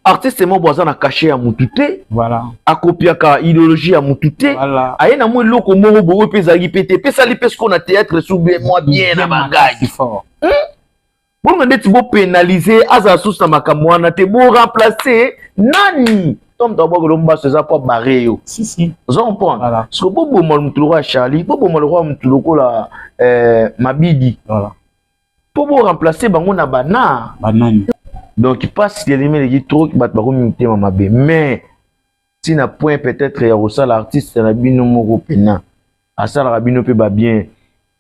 Artiste moko aza na cachet ya mutu te. Voilà. Akopiaka idéologie ya mutu te. Voilà. Aye na mwa eloko moko boye mpe ezalaki mpe te. Epesali mpe sikoyo na théâtre sous bien mwa bien na bagage. Fort. Bongo ndeti bo pénaliser azala susu na makambo wana te, bo remplacer nani? To moto abwakelo mbaso eza po bare yo. Si si. Ozo comprendre? Voilà. Parce que boboma motu lokola Charlie, boboma lokola motu lokola Mabidi. Voilà. Po bo remplacer bango na bana. Banani. Donc passe elimi trop bato bakomi mitema mabe. Mais tina point peut-être ya kosala artiste na bino moko pena asalaka bino mpe ba bien.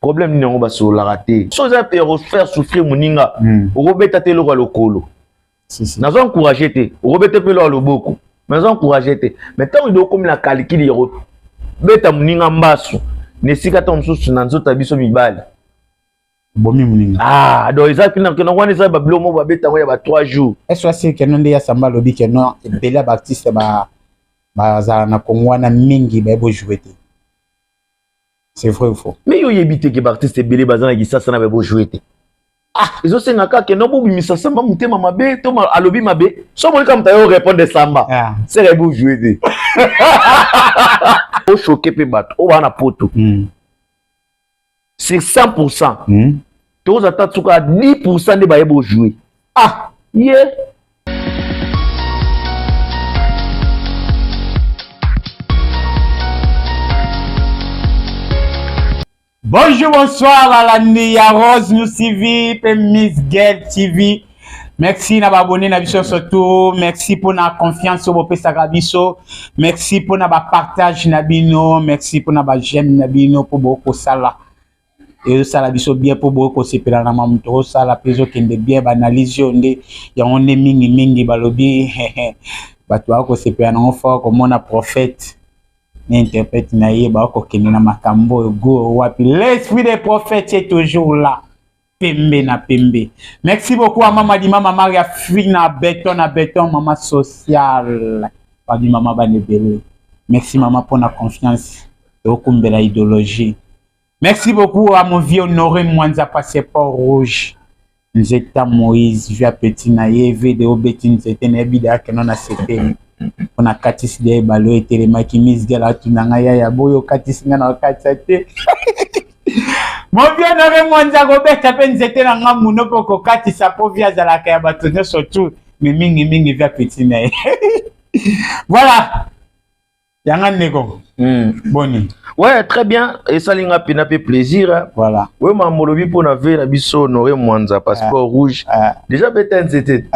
Problème nini yango basololaka te. So eza pe faire souffrir moninga, okobeta te eloko ya lokolo. Si, si. Nazo encourager te, okobeta pe eloko ya loboko. Mais nazo encourager te. Mais ntango ide okomi na calcul ya kobeta moninga mbasu, na esika ntango mosusu na nzoto ya biso mibali. Bomi moninga. Ah, donc eza pina kena wana eza ba biloko moko babeta yango ya ba 3 jours. Est-ce que c'est que non nde ya Samba alobi que non ebele ya ba artiste ba bazala na Congo wana mingi baye bo jouer te. C'est vrai ou faux? Mais yo yebi te ke ba artiste ebele baza na Kisasa na baye bo jouer te. Ah, ezosenga kaka ke non bobimisa Samba motema mabe to alobi mabe. So moni kaka moto ayo répondre Samba. Ah. C'est que bo jouer te. O choquer pe bato o bana poto. Sur 100%. Toza ta tsuka 10% nde baye bo jouer. Ah, yeah. Bonjour, bonsoir, balandi ya Rose News TV pe Miss Girl TV. Merci na ba abonné na biso surtout, merci pour na confiance oyo bopesaka biso, merci pour na ba partage na bino, merci pour na ba j'aime na bino po bokosala. Ezosala biso bien po bokosepela na mamu tokosala pe ezokende bien, ba analyse oyo nde yango nde mingi mingi balobi bato bakosepela nango fort komona prophète na interprète na ye bakokende na makambo oyo go wapi. L'esprit des prophètes est toujours là. Pembe na pembe. Merci beaucoup à Mama Dima, Mama Maria Fina, béton na béton, Mama sociale. Babi Mama Banebele. Merci Mama pour la confiance. Okumbela idéologie. Merci beaucoup à mon vieux Honoré Mwanza passeport rouge. Nzeta Moïse, via petit na ye, VDO beti nzete na yebi da keno na sepeli. Pona katisi de balo etelemaki Miss Gala atuna ngai ya boyo katisi nga na katisa te. Mon vieux Honoré Mwanza kobeta pe nzete na nga muno po kokatisa po via azalaka ya bato nyonso tout, mais mingi mingi via petit na ye. Voilà. Yanga ndeko. Boni. Ouais, très bien. Et ça linga pena pe plaisir. Hein. Voilà. Ouais, ma molobi pour na ve na biso Honoré Mwanza passeport rouge. Déjà beta nzete.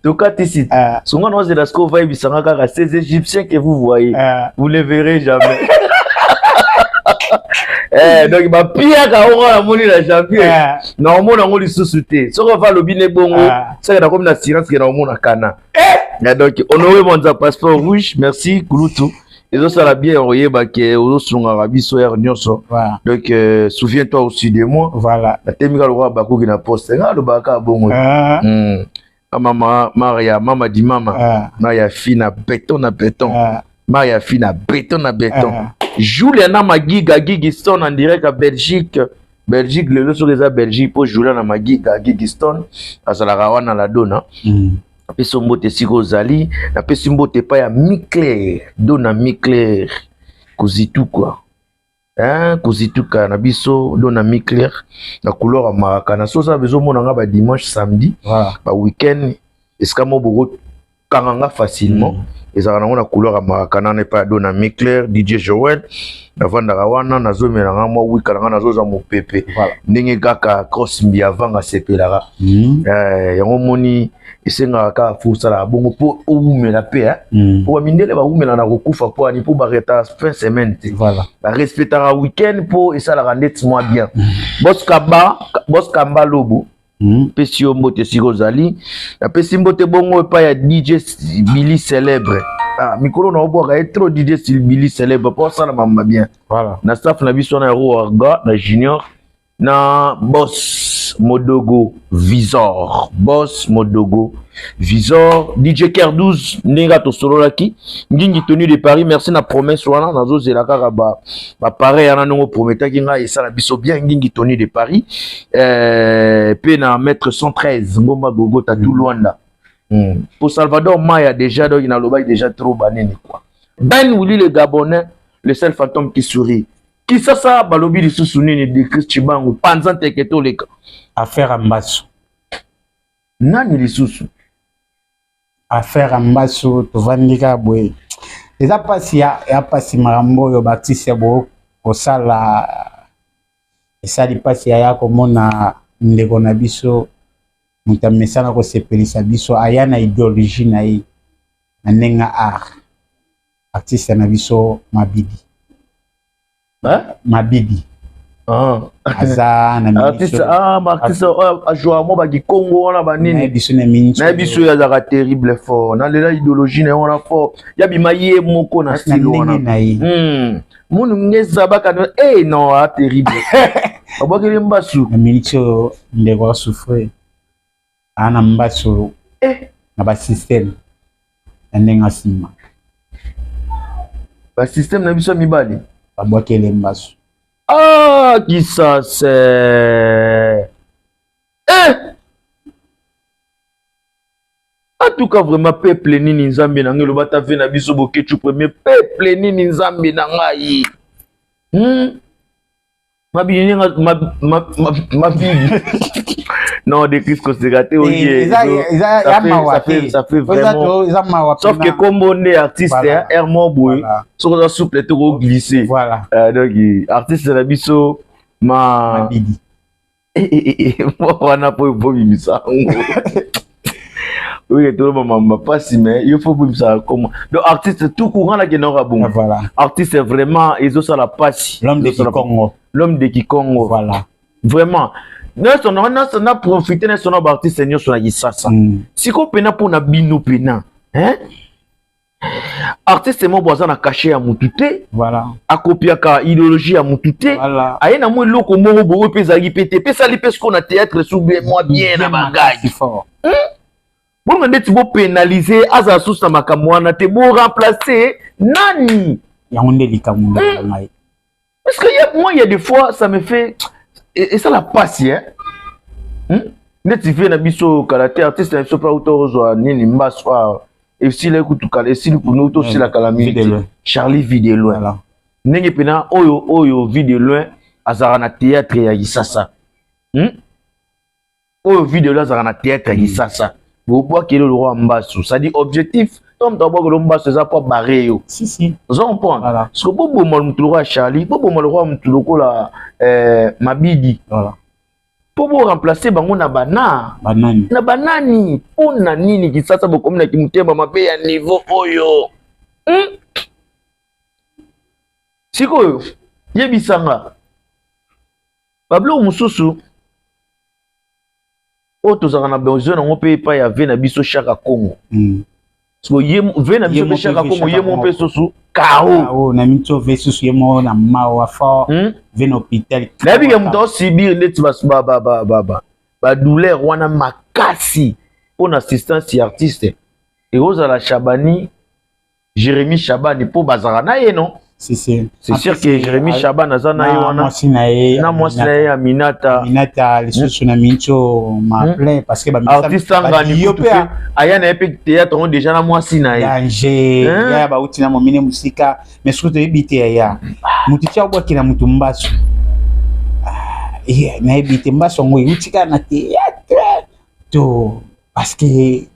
Tokatisi. Songa no zela sko va ebisanga kaka ces Égyptiens que vous voyez. Vous les verrez jamais. Eh, donc ba pia ka ora na moni la champion. Na omona ngo lisusu te. Soko va lobi ne bongo, saka na komi na silence ke na omona kana. Eh, donc Honoré Mwanza passeport rouge, merci Kulutu. Ezosala bien oyeba ke ozosungaka biso heure nyonso. Voilà. Donc souviens-toi aussi de moi. Voilà. Natemika lokola bakoki na poste. Nga alobaka kaka bongo. Mama Maria, mama di mama. Maria fina béton na béton. Maria fina béton na béton. Julia na Magiga Gigiston en direct à Belgique. Belgique lelo soki eza Belgique po Julia na Magiga Gigiston azalaka wana la dona. Napesi mbote esika ozali, napesi mbote epai ya Micler, dona Micler kozituka. Hein, kozituka na biso dona Micler na couleur ya Maracana. So oza bezomona nga ba dimanche, samedi, ba week-end esika moko boko kanga nga facilement. Ezalaka nango na couleur ya Maracana na epai ya dona Micler, DJ Joël. Navandaka wana nazomela nga mwa wika na nga nazozwa mopepe. Ndenge kaka Cross Mbi avant asepelaka. Yango moni esengaka kaka fo osalaka bongo po owumela pe, hein. Po ba mindele bawumela na kokufa po ani po baretaka fin semaine te. Barespectaka week-end po esalaka ndeti mwa bien. Boss Kamba, Boss Kamba Lobo. Napesi yo mbote esika ozali. Napesi mbote bongo epai ya DJ Billy Célèbre. Ah, mikolo na obwaka ye trop DJ Billy Célèbre po asala mamba bien. Na staff na biso na Rouarga na Junior na Boss Modogo Visor. Boss Modogo Visor, DJ Ker 12 ndenge tosololaki Ngingi Tony de Paris, merci na promesse wana nazozela kaka ba pareil wana ndongo prometaki ngai esala biso bien Ngingi Tony de Paris. Pe na maître 113 Ngomba Gogota tout Luanda. Pour Salvador Maya déjà, donc nalobaki déjà trop banini quoi. Ben Willy le Gabonais, le seul fantôme qui sourit. Kisasa balobi lisusu nini de Chris Chibangu, panza teke toleka. Affaire ya mbasu. Nani lisusu? Affaire ya mbasu, tovandi kaka boye, eza mpasi ya mpasi. Makambo oyo baartiste ya bo kosala esali mpasi. Aya komona ndeko na biso, moto amesana kosepelisa biso, aya na idéologie na ye na ndenge art, artiste na biso Mabidi. Hein? Mabidi. Ah. Aza na artiste, ah, artiste oyo ajouaka mwa bakikongo wana banini. Biso na miniti. Nayebi biso oyo azalaka terrible fort. Nalela idéologie na ye wana fort. Yabima ye moko na style wana. Na ye. Munu ngeza baka eh non, ah, terrible. Babwakeli mbasu. Na miniti oyo ndeko asouffre, aa na mbasu na basystème na ndenge nsima. Basystème na biso ya mibali. Babwakeli mbasu. Ah, Kisase, eh! En tout cas, vraiment, peuple nini, Nzambe na ngai? Eloba ta ve na biso Bokecu premier. Peuple nini, Nzambe na ngai? Mabidi, mabidi, non, de Chris koseka te. Oye, ça fait vraiment, sauf que kombo nde artiste air mo boye, soki oza souple te, koglisse. Voilà. Donc artiste na biso ma Mabidi wana, mpo ebomimisa yango oyo toloba mapasi, mais yo faut bobimisaka kombo. Donc artiste tout courant nakendaka bongo. Voilà. Artiste vraiment ezosala pasi. L'homme de Kikongo. L'homme de Kikongo. Voilà. Vraiment, nyonso nyonso na profite nyonso na baartiste nyonso na Kisasa. Sikoyo mpena mpona bino mpena, hein? Artiste moko aza na cachet ya mutu te. Voilà. Akopiaka idéologie ya mutu te. Voilà. Aye na mwa eloko moko boye mpe ezalaki mpe te, mpe esali mpe sikoyo na théâtre su mwa bien na bagage. Fort. Bongo ndeti bopénalize, azala susu na makambo wana te, boremplace nani? Yango nde likambo na ngai. Parce que moi, il y a des fois, ça me fait et ça la passe, hein? Neti vie na biso kala te, artiste na biso mpe auta ozwa nini, mbaso awa esili ekutu kala, esili kuna tosila kala mingi Vue de loin. Charlie Vue de loin. Voilà. Ndenge mpena oyo Vue de loin azalaka na théâtre ya Kisasa, Oyo Vue de loin azalaka na théâtre ya Kisasa, bobwakeli lokwa mbasu, c'est-à-dire objectif to moto abwakeli mbasu eza po bare yo. Si si. Oza comprendre? Voilà. Parce que boboma motu lokola Charlie, boboma lokola motu lokola Mabidi, Voilà. mpo boremplace bango na bana Banani? Na banani? Mpo na nini Kisasa bokomi na kimotema mabe ya niveau oyo, Sikoyo yebisanga, babiloko mosusu oyo tozalaka na besoin nango mpe epai ya ve na biso Chaka Congo. Siko ye ve na biso mpe Chaka Congo, ye mo mpe susu kao. Kao na mito ve susu ye mo na mawa fort. Ve na hôpital. Nayebi ke moto aosibir ndeti badouleur wana makasi mpo na assistance ya artiste ekozala Chabani, Jérémy Chabani, mpo bazalaka na ye, non? Si si. C'est sûr que Jérémy Chaban aza na ye wana. Mwasi na ye. Na mwasi na ye Aminata. Aminata lisusu na minso ma plein parce que ba artiste angani yo pe aya na ye mpe théâtre ngo déjà na mwasi na ye. Danger ya bauti na momine mosika, mais soki toyebi te yaya motu tia obwakela motu mbasu, nayebi te mbasu yango euti kaka na théâtre to, parce que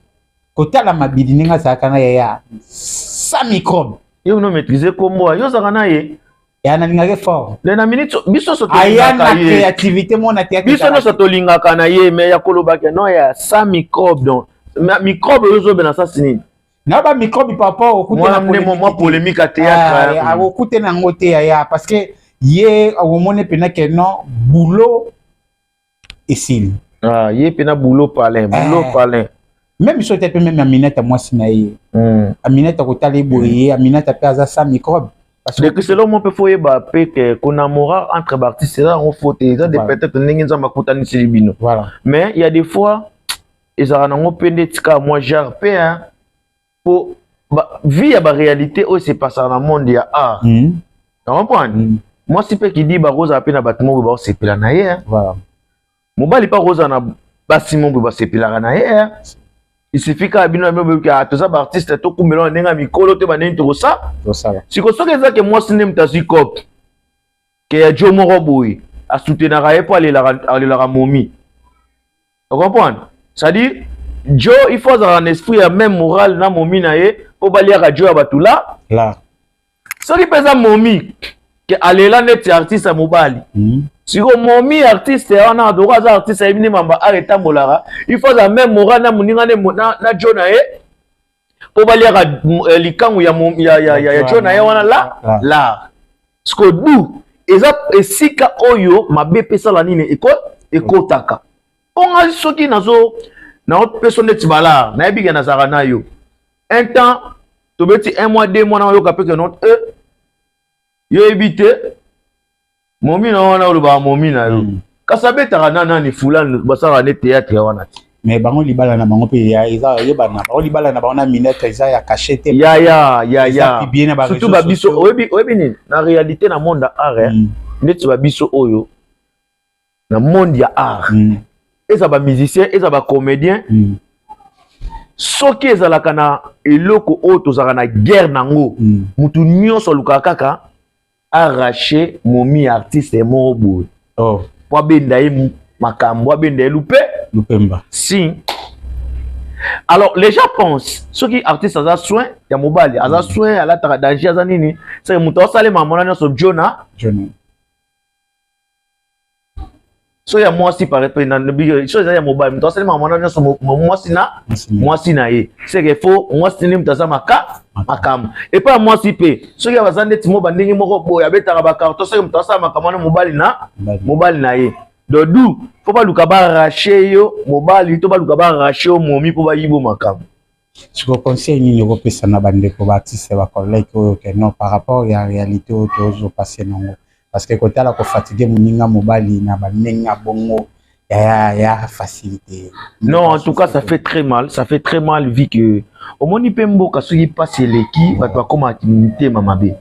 kotala Mabidi ndenge azalaka na yaya sans microbe. Yo no maîtriser kombo yo ozalaka na ye. Ya nalingaki fort. Le na minute biso nyonso aya na créativité mo na théâtre. Biso nyonso tolingaka na ye, mais ya kolobaka non, ya sans microbe, donc microbe oyo ozobela sasi nini? Na ba microbe par rapport mwa polémique ya théâtre. Okute na yango te yaya, parce que ye omoni mpena ke non, boulot esili. Ah, ye mpena boulot palin, boulot palin. Même so te mpe même Aminata, mwasi na ye. Aminata kotala ye boye, ye Aminata mpe aza sans microbe. Donc selon moi mpe faut oyeba mpe ke konamora entre baartiste eza yango faux te, eza de peut-être ndenge Nzambe akutaniseli bino. Voilà. Mais il y a des fois ezalaka nango mpe nde tika mwa genre mpe po vie ya baréalité oyo sepasaka na monde ya art. Na comprendre? Mwasi mpe kidi bakozala mpe na bato moko baosepela na ye. Voilà. Mobali mpe akozala na basi moko basepelaka na ye. Il suffit kaka bino na bino boyoki, ah, toza baartiste, tokumbela na ndenge ya mikolo te, bandenge tokosala. Siko soki eza ke mwasi nde moto azwi cope ke ya jo moko boye, asoutenaka ye mpo alelaka momi, ocomprendre? C'est-à-dire jo, il faut azalaka na esprit ya même morale na momi na ye mpo baliaka jo ya bato la la. Soki mpe eza momi ke alela neti artiste ya mobali, siko momi artiste wana doko aza artiste, ayebi nde mamba art etambolaka, il faut azala même moral na moninga na jo na ye mpo baliaka likangu ya jo na ye wana la la. Siko du eza esika oyo mabe mpe esala nini, ekotaka. Mpo ngai soki nazo naopesa neti balar, nayebi ke nazalaka na yo un temps, tobeti un mois, 2 mois, naoyoka mpe ke non, yo yebi te momi na wana, olobaka momi na yo, kasi abetaka na nani, fulani, basalaka nde théâtre wana te. Mais bango libala na bango mpe eza oyebana, bango libala na bango na minete eza ya cachet te. Ya surtout babiso, oyebi nini, na réalité na monde ya art, neti babiso oyo na monde ya art, eza bamusicien, eza bacomédien, soki ezalaka na eloko oyo tozalaka na guerre nango, mutu nyonso alukaka kaka arrache momi artiste moko boye po abenda ye makambo, abenda ye lupe. Lupemba. Si alors les gens pensent soki artiste aza soin ya mobali, aza soin, alataka danger, aza nini, seke moto aosalema mona nyonso jona. Jona. So ya mwasi, so eza ya mobali, moto asalema mwana nyonso mwasi na mwasi na ye, seke fo mwasi nde moto aza makambo. Epai ya mwasi mpe, soki baza ndeti mo bandenge moko boye, abetaka bacarton, soki moto asala makambo wana mobali na mobali na ye, donc du fo baluka baarrache yo mobali to baluka baarrache yo momi mpo bayibo makambo. Siko conseil nini okopesa na bandeko baartiste, bacollègue oyo ke non, par rapport ya réalité oyo tozopase nango? Parce que kotala kofatigue moninga mobali na bandenge ya bongo ya facilité. Non, en tout cas ça fait très mal, ça fait très mal, vu que omoni mpe mboka, soki mpasi eleki, bato bakomaka mitema mabe,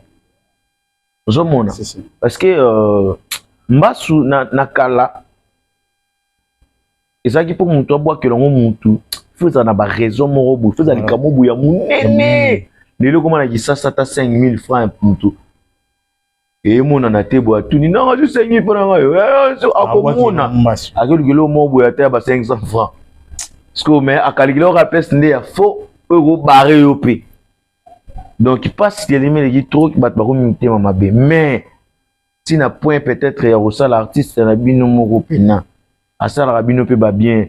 ozomona, parce que mbasu na kala ezalaki mpo motu abwakela yango motu, fo ezala na baraison moko boye, fo ezala likambo boye ya monene. Lelo ekoma na Kisasa, ata 5000 francs, motu emonana te boye, atuni nanga ju 5000 mpo na ngai, akomona akelukela moko boye ata ya ba 500 francs parce mais akalikela oka place nde ya faux oyo ekobare yo mpe. Donc mpasi telemi, eleki trop, bato bakomi mitema mabe. Mais ntina point peut-être ya kosala artiste na bino moko mpena asalaka bino mpe babien,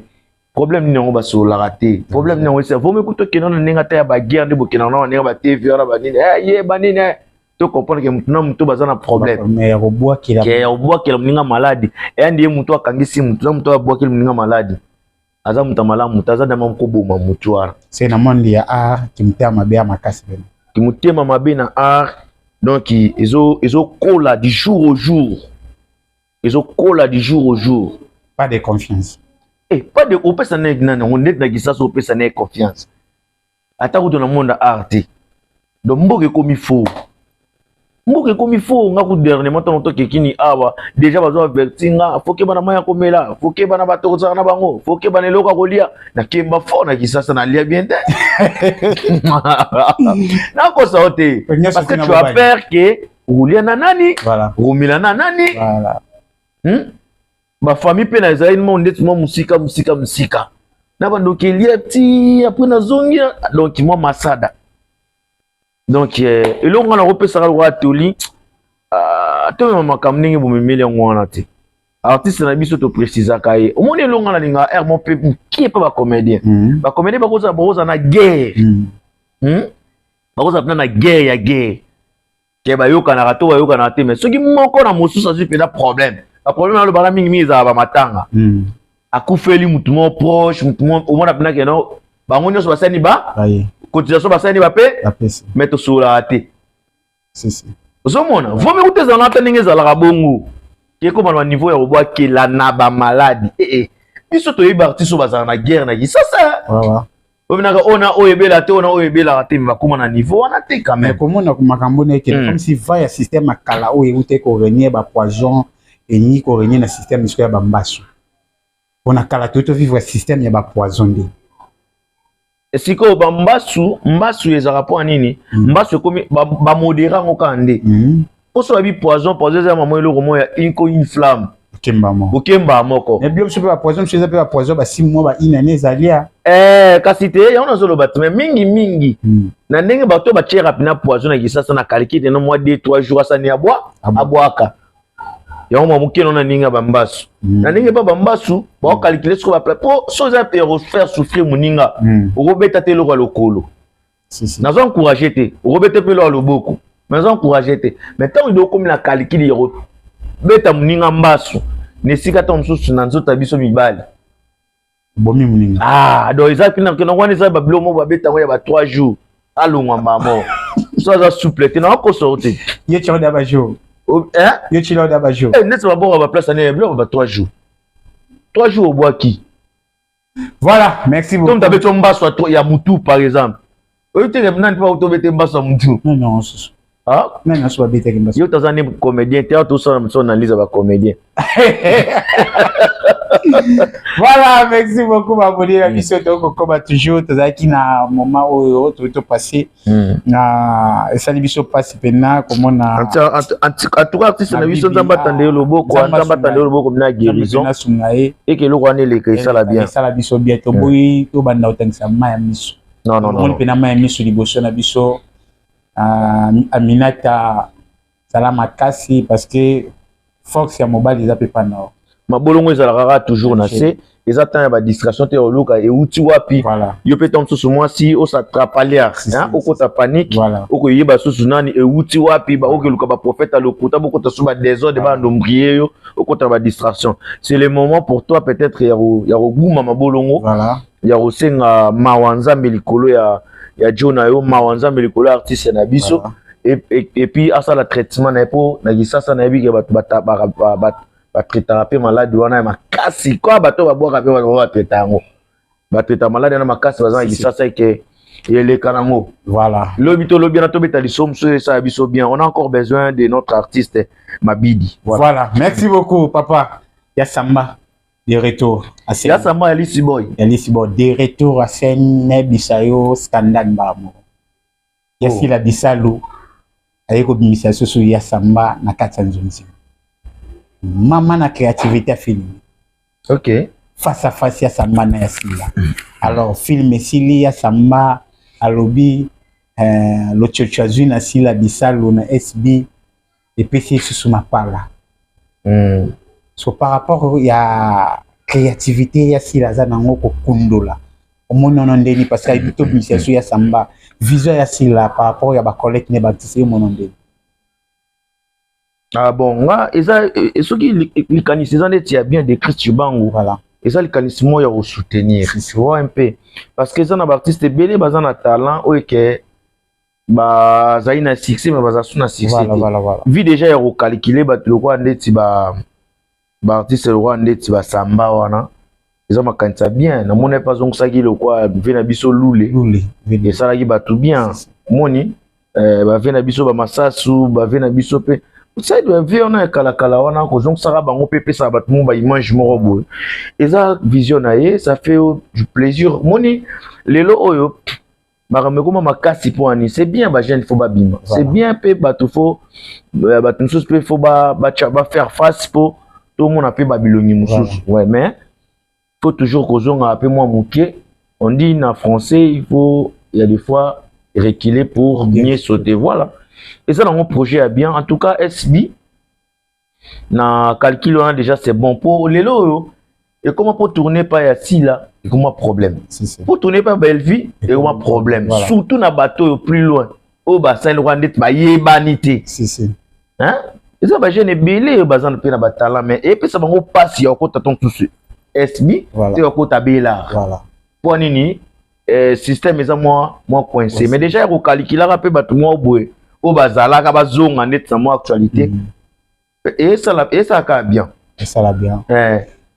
problème nini yango basololaka te? Problème nini yango esa vomi kuta okenda na ndenge ata ya baguerre nde bokendaka na ndenge ba TV wana, banini ye banini, to comprendre ke mutu na mutu baza na problème. Ya kobwakela. Ya kobwakela moninga maladi, eya ndi ye mutu akangisi mutu na mutu abwakeli moninga maladi, aza mutu ya malamu, mutu aza dama koboma mutu wana. Se na monde ya art, kimotema mabe ya makasi pene. Kimotema mabe na art, donc ezokola du jour au jour, ezokola du jour au jour. Pas de confiance. Eh, pas de opesa na nani yango ndeti na Kisasa, opesa na ye confiance ata kutu na monde ya art te. Donc mboka ekomi faux, mboka ekomi faux. Nga ku dernièrement, ntango tokekini awa, déjà bazo averti nga: fo keba na mai ya komela, fo keba na bato kozala na bango, fo keba na eloko ya kolia. Nakemba fort na Kisasa, nalia bien te, nakosa yo te, parce que tu as peur ke okolia na nani, okomela na nani. Bafamille mpe na ezali mo ndeti mwa mosika mosika mosika na bandoki elia ti apres nazongi, donc mwa masada. Donc eloko nga nakopesaka lokola toli, tomema makambo ndenge bomemeli yango wana te. Artiste na biso, toprécisaka ye, omoni, eloko nga nalinga aire mo mpe mokie mpe bacomédien, bacomédien bakozala na guerre, Bakozala mpena na guerre ya guerre ke bayokanaka to bayokanaka te, mais soki moko na mosusu azwi mpenza problème, baproblème alobaka mingimingi ezala bamatanga, akufeli mutu moko proche, mutu moko omona mpena ke no, bango nyonso basali ba cotisation, basali bape, mais tosololaka te. Ozomona, vomi kuta ezala ata ndenge ezalaka bongo, ekoma na niveau ya kobwakela na bamaladi. Ee, biso toyebi artiste oyo bazala na guerre na Kisasa, ominaka oyo na oyo ebela te, oyo na oyo ebelaka te, me bakóma na niveau wana te quand même. Komona makambo na ekende comme si va ya système ya kala oyo euti korenier bapoison, elingi korenier na système sikoyo ya bambasu. Mpona kala toyi tovivre système ya bapoison nde. Sikoyo bambasu, mbasu ezalaka mpo ya nini? Mbasu ekomi bamodérer yango kaka nde mposo babi poison. Poison eza mama eloko moko ya inko, une flamme. Okemba moko. Okemba moko. Mais bilo biso mpe bapoison mosusu eza mpe bapoison ba 6 mois, ba une année ezali ya. Eh, kasi te, yango nazoloba te, mais mingi mingi na ndenge bato batiaka mpena poison na Kisasa na calcul te, no mwa 2 3 jours asani abwa. Abwaka yango mwa moke no na ndenge ya bambasu, na ndenge mpa bambasu baocalculer soko bapla po so eza faire souffrir moninga. Okobeta te eloko ya lokolo. Si, si. Nazo encourager te, okobeta mpe eloko ya loboko, mais nazo encourager te. Mais ntango ide okomi na calcul ya kobeta moninga mbasu na esika ntango mosusu na nzoto ya biso mibali, bomi moninga. Ah, donc eza mpena wana, eza babiloko moko babeta yango ya ba 3 jours, alongwa mbamo so aza souple te, nakokosa te. Ye ti oda bajour. Hein? Ye ti oda bajour. Eh, neti babonga baplace ane biloko ba 3 jours, 3 jours obwaki. Voilà, merci beaucoup. To moto abeti mbaso ya mutu par exemple, oyo te nani mpe tobete mbaso ya mutu? Non, non, susu. Ah? Nani nyonso babetaki mbaso? Yo toza nde comédien te, tosala mosu analyse ya bacomédien. Voilà, merci beaucoup baboni na biso. Tokokoma toujours, tozalaki na moment oyo toyi topasser na esali biso mpasi mpena komona. En tout cas, artiste na biso, Nzambe atande yo loboko, Nzambe atande yo loboko na guérison. Nasunga ye. Eke eloko wana eleka, esala bien. Esala biso bien. Toboyi tobanda kotangisa mai ya miso. Non, non, non. Omoni mpena mai ya miso liboso na biso. Aminata, zala makasi, parce que force ya mobali eza mpe pa nord. Mabolongo ezalaka kaka toujours na se, eza temps ya badistraction te, oluka euti wapi. Yo mpe ntango mosusu mwasi osatrapaliar, okota panique, okoyeba susu nani euti wapi, okeluka baprophète ya lokuta, bokota su badésordre, bandombrie yo, okota badistraction. C'est le moment pour toi peut-être ya koguma mabolongo, ya kosenga mawa Nzambe likolo ya jo na yo, mawa Nzambe likolo ya artiste na biso, et puis asala traitement na ye, mpo na Kisasa nayebi ke bato batraitaka mpe maladi wana ya makasi kwa bato babwaka mpe bato batraita yango, batraita maladi wana makasi, baza na Kisasa eke eleka nango. Lobi tolobi wana, tobeta liso mosusu esala biso bien. On a encore besoin de notre artiste Mabidi. Voilà, merci beaucoup papa. Ya Samba de retour à scène. Ya Samba ya Lisi Boy. Ya Lisi Boy de retour à scène, nayebisa yo scandale mbamo ya Sila Bisalu aye kobimisa susu ya Samba na kati ya nzonzi mama na créativité ya film. Face à face ya Samba na ya Sila. Alors film esili, ya Samba alobi lochocho azwi na Sila Bisalu na SB epesi ye susu mapala. So par rapport ya créativité ya Sila aza nango kokundola, omoni ono ndeni, parce que ayebi tobimisa so ya Samba, vision ya Sila par rapport ya bacollègue ne baartiste, ye mono ndeni? Ah bon, nga eza soki likanisi eza neti ya bien de Christ Chibangu. Eza likanisi moko ya kosoutenir, tu vois un peu, parce que eza na baartiste ebele baza na talent oyo ke bazali na succès, mais baza su na succès te. Voilà. Vu déjà ya kocalculer bato lokola ndeti ba baartiste lokola ndeti basamba wana, eza makanisi ya bien. Namoni mpe azongisaki lokola ve na biso Lule. Lule. Esalaki bato bien. Moni bave na biso bamasasu, bave na biso mpe side, bave wana ya kalakala wana, kozongisaka bango mpe epesaka bato mo baimage moko boye. Eza vision na ye, ça fait du plaisir. Moni lelo oyo makambo ekoma makasi mpo ani, c'est bien, bajeune faut babima, c'est bien mpe bato faut bato mosusu mpe faut bafaire face mpo tomona mpe babilongi mosusu. Ouais, mais faut toujours kozonga mpe mwa moke. On dit na français, il faut, il y a des fois, reculer pour mieux sauter. Voilà, eza nango projet ya bien. En tout cas, SB na calcul wana déjà c'est bon, po lelo oyo ekoma po tourner pa ya Sila ekoma problème, po tourner pa Bellevue ekoma problème. Surtout na bato oyo plus loin oyo basali lokola ndeti bayebani te. Si, si. Hein? Eza bajeune ebele oyo baza mpe na batalent, mais epesa bango mpasi ya kokota to mosusu SB te, ya kokota Belar. Mpo nini? Système eza mwa coincé, mais déjà ya kocalculaka mpe bato mwa boye oyo bazalaka bazonga ndeti na mwa actualité, esalaka bien. Esala bien.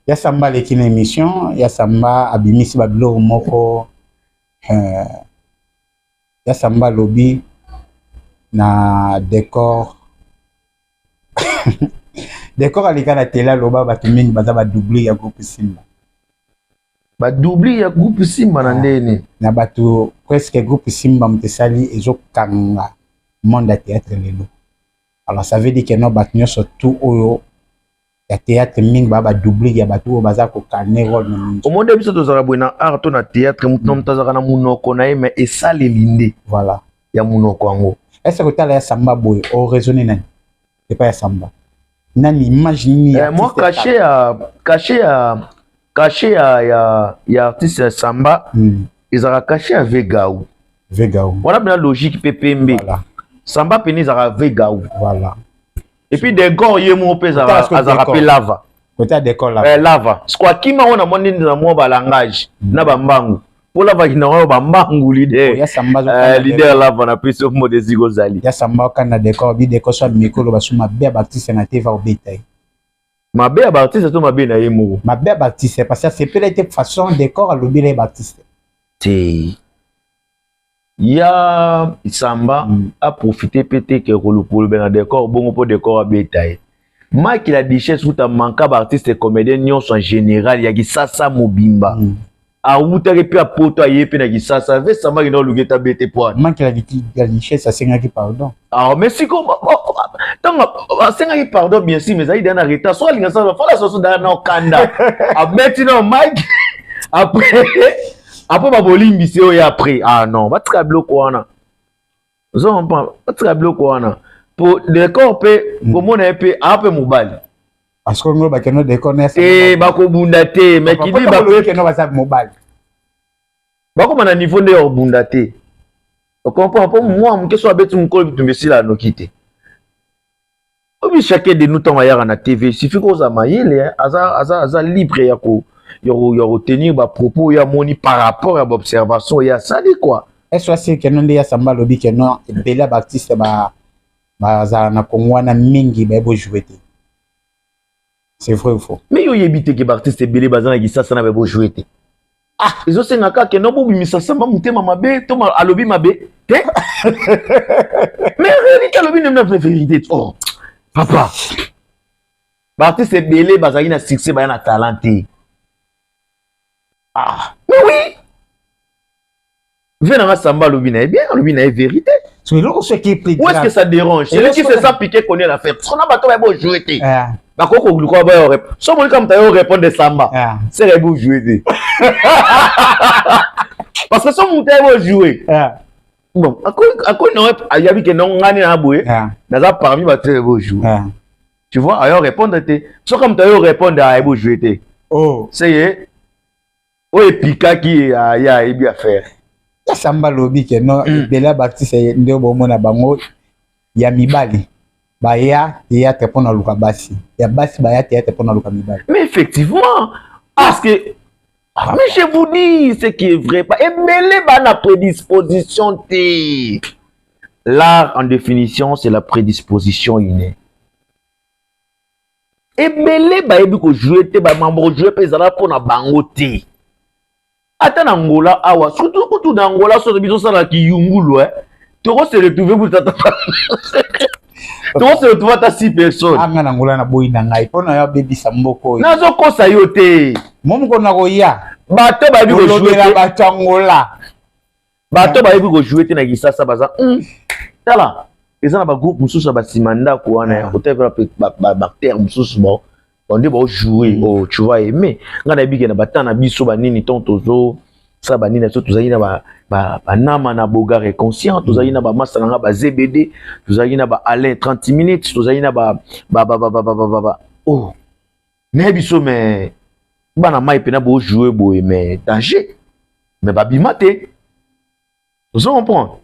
Ya Samba aleki na émission, ya Samba abimisi babiloko moko. Ya Samba alobi na décor, décor aleka na tele, aloba bato mingi baza badouble ya groupe Simba. Badouble ya groupe Simba na ndeni. Na bato presque groupe Simba moto esali ezokanga monde ya théâtre lelo. Alors ça veut dire que no bato nyonso tout oyo ya théâtre mingi baa badouble ya bato oyo baza kokane rôle na mingi. Omoni biso tozalaka boye na art to na théâtre, moto na moto azalaka na monoko na ye, mais esaleli nde voilà ya monoko yango. Est ce que otala ya Samba boye, oraisonne nani epai ya Samba, nani, image nini? Moi, cachet ya artiste ya Samba ezalaka cachet ya Vegau. Vegau. Wana mpena logique mpe pembe. Samba pene ezalaka Vegau. Et puis décor ye moko mpe azalaka mpe lava. Côté ya décor lava. Lava siko akima ngo na mwa nini, na mwa balangage na bambangu mpo lava akina ngo bambangu leader. Leader lava na pesi mode esika ozali. Ya Samba okanda décor bi décor so mikolo basu mabe ya baartiste na te va obeta ye. Mabe ya baartiste to mabe na ye moko? Mabe ya baartiste, parce que asepela ete façon décor alobela ye baartiste. Te, ya Samba aprofite mpe te ke kolobela na décor bongo mpo décor abeta ye. Mike la Duchesse kuta manka baartiste comédien nyonso en général ya Kisasa mobimba. Awutaki mpe apoto, aye mpe na Kisasa ve Samba akenda oluki ete abete po wana. Mike la Duchesse asengaki pardon. Ah, mais siko ntango asengaki pardon, bien sûr, mais ezali deya na retard. So alinga sala fala soso daya na okanda abeti na Mike après babolimbisi oyo après. Ah non, batika biloko wana, ozo comprendre, batika biloko wana po décor mpe komona ye mpe aa mpe mobali. Parce que bakende décor na te, bakobunda te, mais kidi bakende baza mobali. Bakoma na niveau nde ya kobunda te, ocomprend, mpo mwa moke so abeti mokolo bitumba esila noki te. Obi chacun de nous ntango ayaka na TV, suffit kozala mayele, aza libre ya kotenir bapropos oyo amoni par rapport ya baobservation oyo asali quoi. Est-ce que keno nde ya Samba alobi keno ebele ya baartiste bazala na Kongo wana mingi bayebi ojouer te, c'est vrai ou faux? Mais yo oyebi te ke baartiste ebele baza na Kisasa na bayebi ojouer te? Ah, ezosenga kaka keno bobimisa Samba motema mabe to alobi mabe te, mais réalité alobi nde na vérité. Oh papa, baartiste ebele bazalaki na succès, baya na talent te. Ah mais oui, ve nanga Samba alobi na ye bien, alobi na ye vérité. Eloko soki plus. Où est-ce que ça dérange? Celui qui se sent piqué connaît l'affaire. Sona bato bayebi ojouer te, bakoki koluka bayo so monika moto ayo répondre Samba, c'est ayebi ojouer te, parce que so moto ayebi ojouer, bon, akoki na ayebi ke non, ngani na boye naza parmi bato ayebi ojouer, tu vois, ayo répondre te. Soki moto ayo répondre ayebi ojouer te, c'est ye oyo epikaki ye ayebi affaire. Ya Samba alobi ke no ebele ya baartiste nde bomona bango ya mibali baya théâtre mpona luka basi, ya basi baya théâtre mpona luka mibali. Mais effectivement, parce que ah, mais je vous dis ce qui est vrai, ebele bana prédisposition te. L'art en définition, c'est la prédisposition innée. Ebele bayebi kojouer te, bamambo kojouer mpe ezala mpona bango te. Ata na Ngola awa, surtout kutu na Ngola, soki biso osalaka kiyungulu, tokose retrouver kutu, ata tokose retrouver ata six personnes. Anga na Ngola na boyi na ngai mpo na yo abebisa mboka oyo. Nazokosa yo te. Mo mokolo na koya. Bato bayebi kojouer, bato ya Ngola. Bato bayebi kojouer te na Kisasa baza. Tala, eza na bagroupe mosusu ya basima ndako wana ya kotala baacteur mosusu bao nde baojouer. Oh, tu vas aimer. Ngai nayebi ke na batan na biso banini, ntongo tozosala banini na biso, tozalaki na banama na Bogar et Conscient, tozalaki na bamasa na nga ba ZBD, tozalaki na ba Alain 30 minutes, tozalaki na ba oh, nayebi biso, mais bana mai mpena bojouer boye, mais danger, mais babima te, ozo comprendre.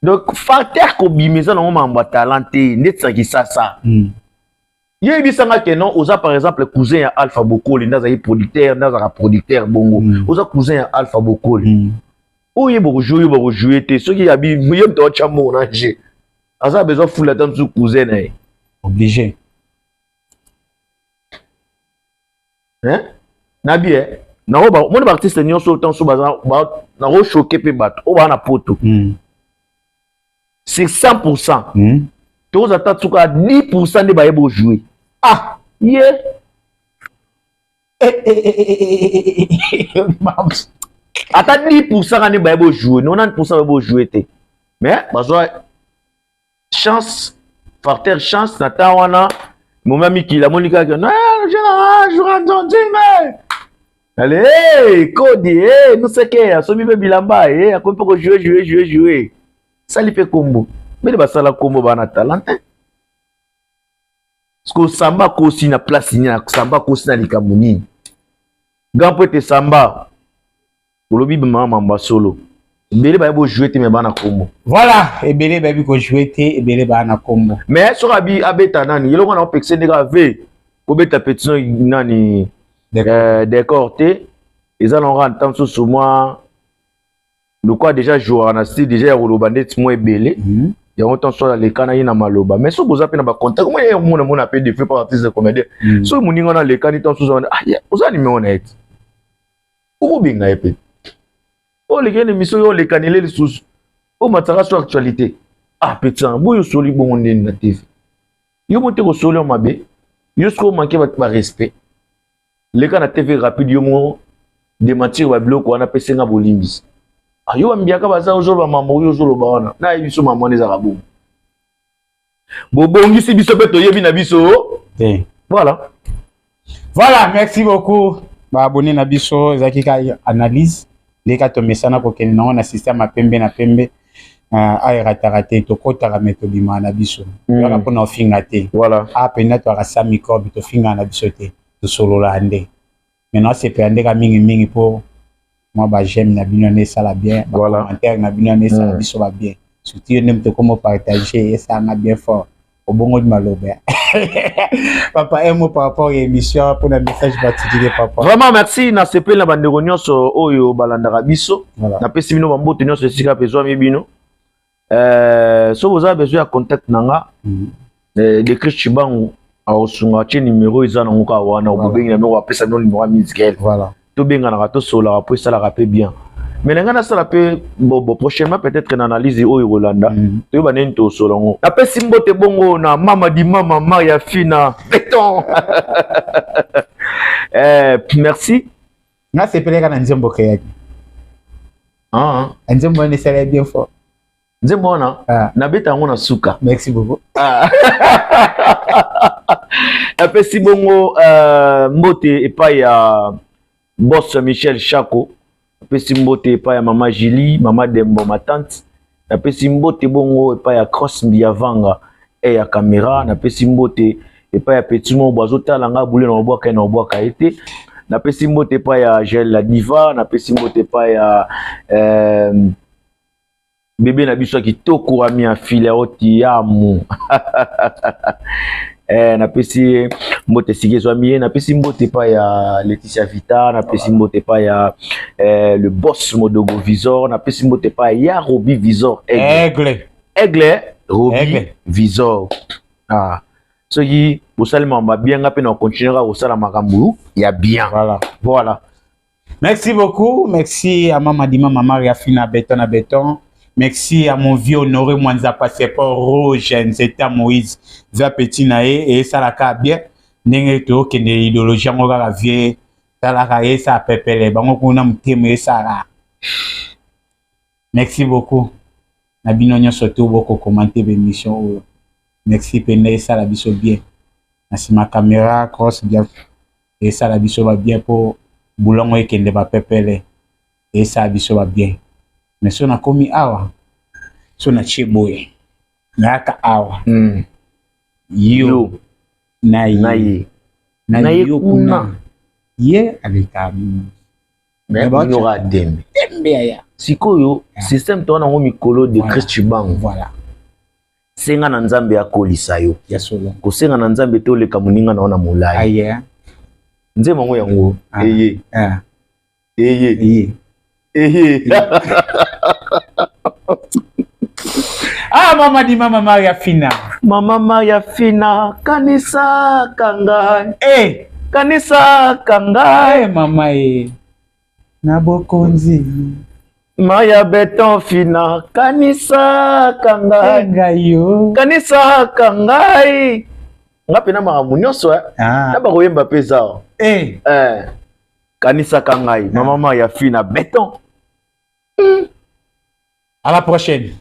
Donc facteur kobima eza nango makambo ya talent te ndeti na Kisasa. Ye yebisanga ke non, oza par exemple cousin ya Alpha Bokoli nde azalaki producteur, nde azalaka producteur bongo. Oza cousin ya Alpha Bokoli oyo ye bokojouer, oyo bakojouer te, soki yabi ye moto aotya mbongo na jeu, aza besoin fula ata mosusu cousin na ye. Obligé. Hein, nabi e nako moni baartiste nyonso oyo ntanso baza nakochoquer mpe bato oyo baa na poto sur 100%, tokozala ta suka 10% nde bayebi ojouer. Ah. Ye. Ata 10% kani bayebi ojouer, 90% bayebi ojouer te, mais bazwa chance, facteur chance na temps wana. Moma mikili amoni kaka nzonzinga, ale hey, kodi hey, nuseke asombi mpe bilamba hey, akomi mpe kojouer, jouer, jouer, jouer, sali mpe kombo. Mbele basala kombo, bana talent te. Parce que Samba akosi na place nini? Samba akosi na likambo nini? Grand po ete Samba olobi mama mambo ya solo, ebele bayebi ojouer te, mais bana kombo. Voilà, ebele bayebi kojouer te, ebele baa na kombo. Mais soki abi abeta nani, eloko wana opekise ndenge ave kobeta pétition nani, décor te, eza nango kaka ntan mosusu mwa lokwa déjà jouaka na style déjà ya koloba ndeti mwa ebele. Yango ntan so alekana ye na maloba, mais soki boza mpe na bacontact mwa ye, mona mona mpe défi par artiste comédien. Soki moninga wana alekani ntan mosusu wana, ah, oza numéro na ye te, okobenga ye mpe, oleki na émission oyo, olekanele lisusu, omataka so actualité. Ah, petit, boyo osoli bongo ndeni na TV, yo mo te kosoli yo mabe, yo soki omanke bato barespect, leka na TV rapide, yo mo démentir babiloko wana, mpe senga bolimbisi. Ah, yo bambiaka baza, ozoloba mambo oyo ozoloba wana, nayebi biso mambo wana ezalaka bongo, bobongisi biso mpe toyebi na biso. Te. Voilà. Voilà, merci beaucoup baabonné na biso. Ezalaki kaka analyse ndeka tomesana kokende nango na système ya pembe na pembe. Uh, ayerataka te, tokɔtaka me tobimaka na biso. Kaka mpona ofinga te. Voilà. A mpenza toyaka sa microbe, tofingaka na biso te, tosolola nde. Maintenant asepela ndeka mingimingi mpo mwa baj'aime na bino nde esala bien, bacommentaire na bino nde esala biso babien, surtout yo nde moto okoma opartage, esalanga bien fort. Obongoli maloba, papa. Un mot par rapport à émission, mpona message particulier, papa. Vraiment merci, nasepeli na bandeko nyonso oyo balandaka biso. Napesi bino bambote nyonso esika mpe ezwami bino. Soki oza besoin ya contact na nga, de Chris Chibangu akosunga, atie numéro eza nango kaka wana, obobengi na bino, apesa bino numéro ya Misgel. Tobenganaka, tosolaka mpo esalaka mpe bien. Mais na ngai nasala mpe bon, prochainement peut-être na analyse oyo kolanda, toyeba ndeni tosola yango. Napesi mbote bongo na mama di mama Maria Fina Beton, merci. Nga sepeleka na nzembo keyaki. Ah. Nzembo wana esala bien fort. Nzembo wana? Ah. Nabeta yango na suka. Merci beaucoup. Ah. Napesi bongo mbote epai ya boss Michel Chako, napesi mbote epai ya mama Julie, mama Dembo, ma tante. Napesi mbote bongo epai ya Cross Mbiavanga e ya caméra. Napesi mbote epai ya petit mobo azotala nga bule na obwaka ye na obwaka ye te. Napesi mbote epai ya Gel la Diva. Napesi mbote epai ya bebe na biso ya kitoko, ami ya file otiamu, napesi ye mbote esika ezwami ye. Napesi mbote epai ya Leticia Vita. Napesi mbote epai ya le boss Modogo Visor. Napesi mbote epai ya Robi Visor Aigle. Aigle. Aigle Robi. Aigle. Visor. Ah. Soki bosali makambo ya bien, nga mpe na continuer kaka kosala makambo ya bien. Voilà. Voilà. Merci beaucoup. Merci à Mama Dima, Mama Riafina, béton à béton. Merci à mon vieux Honoré Mwanza, passeport rouge, Nzeta Moïse, va petit nae, et ça la ka bien. Ndenge to kende idéologie yango kaka vie, talaka ye sa pepele, bango kuna motema esala. Merci beaucoup. Na bino nyonso to boko commenter l'émission oyo. Merci penda, esala biso bien. Na sima caméra cross bien, esala biso ba bien po bulongo ekende bapepele, esala biso ba bien. Mais so nakomi awa, so natie boye, nayaka awa, yo, yo na ye. Na ye. Na na ye yo kuna. Kuna ye aleka. Mais bino kaka tembe. Tembe yaya. Sikoyo système to wana yango mikolo de Voilà. Chris Chibangu. Voilà. Senga na Nzambe akolisa yo. Ya solo. Kosenga na Nzambe te oleka moninga na yo na molai. Aye. Nzembo yango yango. Ah. Eye. Ah. Eye. Ye. Eye. Ah, mama di mama Maria Fina. Mama Maria Fina, kanisaka ngai. Eh. Kanisaka ngai. Eh, mama e na bokonzi. Maya Beton Fina, kanisaka ngai. Ngai yo. Kanisaka ngai, nga mpena makambo nyonso Ah. na bakoyemba mpe eza awa. Eh. Eh. Kanisaka ngai, mama Maria Fina béton. À la prochaine.